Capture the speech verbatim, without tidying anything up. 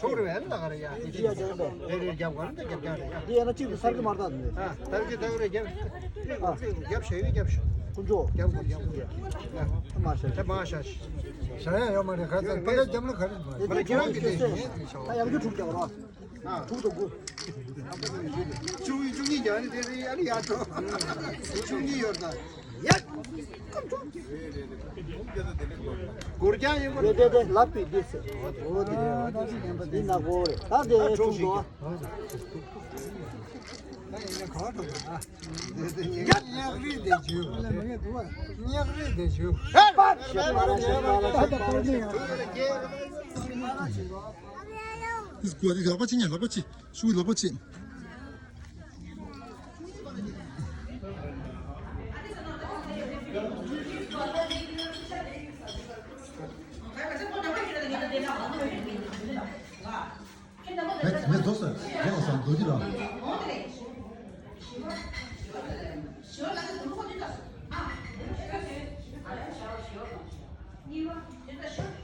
ཆོག་རེད་བས་ལ་ག་རེ་ཡ། ཅི་ཡ་རྒྱབ་པས། རེ་རེ་རྒྱབ་ག་རེ་འདྲ་རྒྱབ་རྒྱབ་རེད་ཡ། འདི་ཡ་ན་གཅིག་ཏུ་སར་གི་མར་དག་འདི། ཨ་སར་གི་དག་རེ་རྒྱབ། ཨ་རྒྱབ་ཞེ་གི་རྒྱབ་ཤོག་ཀུན་ཆོག་རྒྱབ་དགོས་རྒྱབ་དགོས་རྒྱབ། མ་ཤ་ཤ། མ་ཤ་ཤ། ཤ་ཡ་ཡོད་མ་རེད་ག་ཚོད་ཕ་ལ་རྒྱབ་ན་ག་རེ་མ་རེད། ཕ་ལ་ཁྱེད་རང་གི་དེ་ཡིན་ཤོག་ད་ཡང་རྒྱུ་དྲུག་རྒྱབ་རོགས། ཨ་དྲུག་དང་དགུ། བཅུ་བཅུ་གཉིས་རྒྱབ་ནི་དེ་རེད་ཨ་ནི་ཡ་ཆོག་བཅུ་གཉིས་ཡོད་ད། ཡ། སྒོར་རྒྱག་ཡིན་པ། དེ་དེ་དེ་ལབ་པའི་དེ་ཟེར། འོ་དེ་རེད་འོ་དེ་ནག་པོ་རེད། ད་དེ་ཨ་ཆུང་ཆུང་དོ། ད་ཡིན་ན་ག་བ་འགྲོ་ག་ཨ། དེ་དེ་ཉག་ཉག་རིས་དེ་བྱོས། ཉག་རིས་དེ་བྱོས། ཨིས་གོ་དེ་ལག་པ་ཅི་ཉག་ལག་པ་ཅི། ཤུགས་ལག་པ་ཅི། ངས་ངས་རྫོགས་ཟེར་རྫོགས་ལ་སམ་རྡོ་རྗེ་རང་། གཉིས་པ།